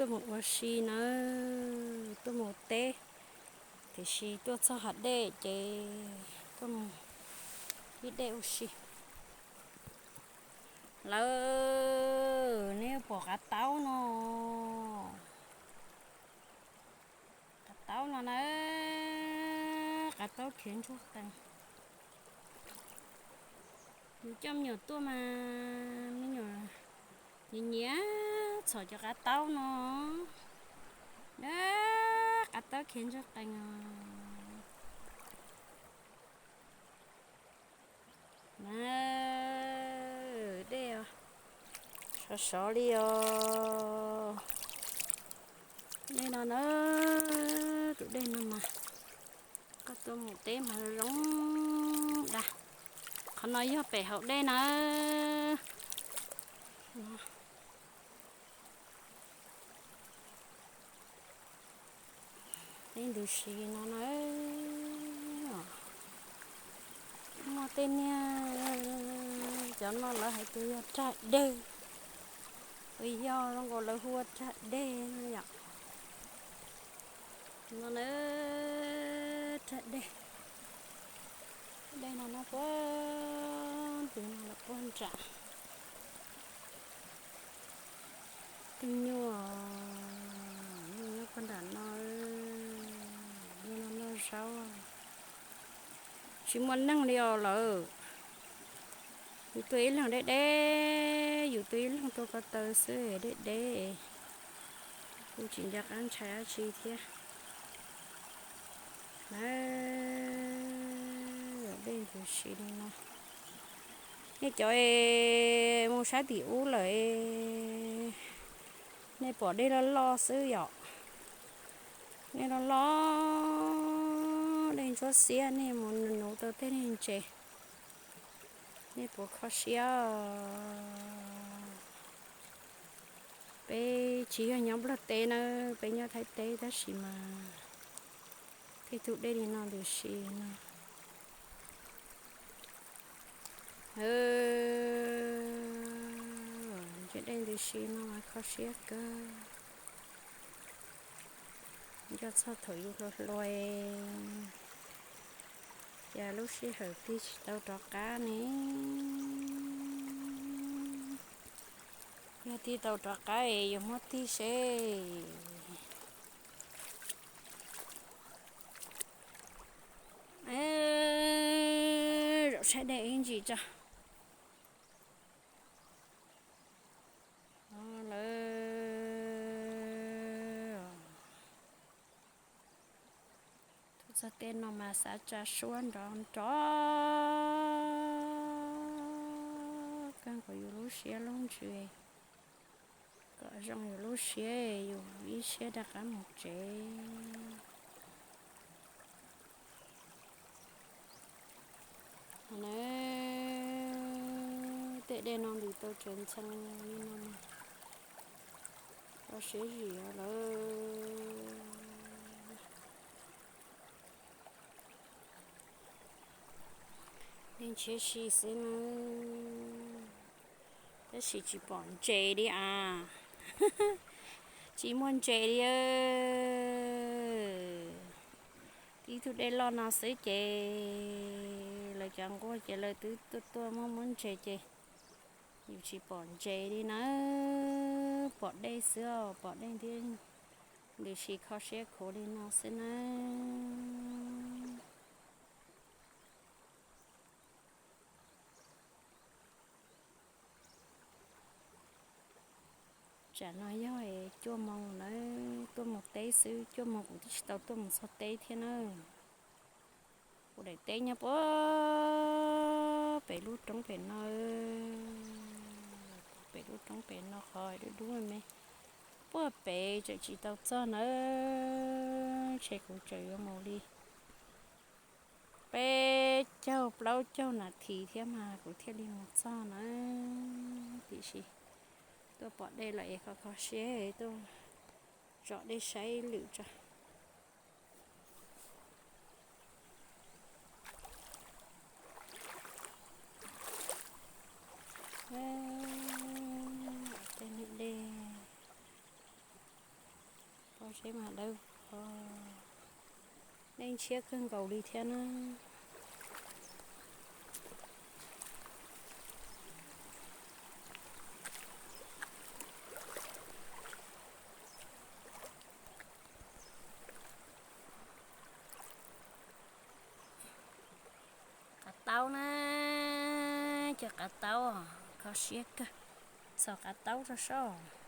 Tuaj mus ua si nawb, tuaj mus teb, tiam sis tuaj txog hav dej ces tuaj mus ib dej ua si. Lawv, nej pom qav taub no, qav taub no na, qav taub khiav ntsuag qees. Yus coj me nyuam tuaj mas me nyuam nyiam nyiam txhom cov qav taub no. Qav taub khiav ntsuag qees os. Na, dej os, sov sov li os. Dej no na, tus dej no mas koj tuaj mus teb mas zoo dag. Qhov no yog pem hauv dej na. Tej ntws si no na, muaj tej niag, cov no lawv hais tias yog rag deg, uas yog zoo nkaus lawv hu ua rag deg no yom. No na, rag deg, dej no nyob puag ntawm no lawm puag nram. Tej nyuj, nyuj nyob puag nram no, nyuj no noj zaub. Tsis muaj neeg li os lawm. Yus tuaj ib leeg deb deb, yus tuaj ib leeg tuaj ko taw xwb deb deb. Kuj tsis nco qab ntshai dab tsi thiab. Na, yog dej ntws si li no. Nej cov es mus sab tim ub lawm, nej pom dej loj loj xwb yom. Dej loj loj, dej ntsuab xiab, nej mus nuv tau tej niag ntses, nej puas kho siab? Peb tsis yog nyob Nplog teb nawb, peb nyob Thaib teb tab sis mas tej tug dej li no ntws si no. Ces dej ntws si no mas kho siab kawg. Nco txog thaum yus hluas hluas, cas lub sij hawm tig tsis tau rov qab ne. Yog tig tau rov qab es yuav muab tig seb. Zaum saib dej ib ntsis tso. Lawv, tuaj txog tej no mas xav tsa suab nrov nrov kawg nkaus yus lub siab lub ntsws, kom zoo yus lub siab, yus ib siab rov qab mus tsev. Na, tej dej no ntws tau tsaws ntxhee li no, kho siab zim lawm. Dej ntshiab si xwb na, tab sis tsis pom ntses li as. Tsis muaj ntses li. Tib tug dej loj no xwb ces lawv cov nquag ces lawv twb tuaj tuaj muab muab ntses ces yus tsis pom ntses li na. Pom dej xwb os, pom dej thiab ntws si kho siab khuav li no xwb na. Tsam no yog cuaj moos lawm, tuaj mus teb xwb, cuaj moos kuv twb tsis tau tuaj mus txog teb thiab na. Kuv daim teb nyob puag pem lub roob pem no, pem lub roob pem no qhov dub dub me, puag pem tseem tsis tau txog nawb, ntshe kuv tseem yuav mus li peb caug plaub caug nas this thiab mas kuv thiaj li mus txog na. Tiam sis tuaj pom dej lawm es kho kho siab tuaj zom dej saib lwm tso. Tej niag dej, Seb mas dawb, dej ntshiab kawg nkaus li thiab na. Qav taub na, cov qav taub kho siab kawg. Xaws qav taub rau soj.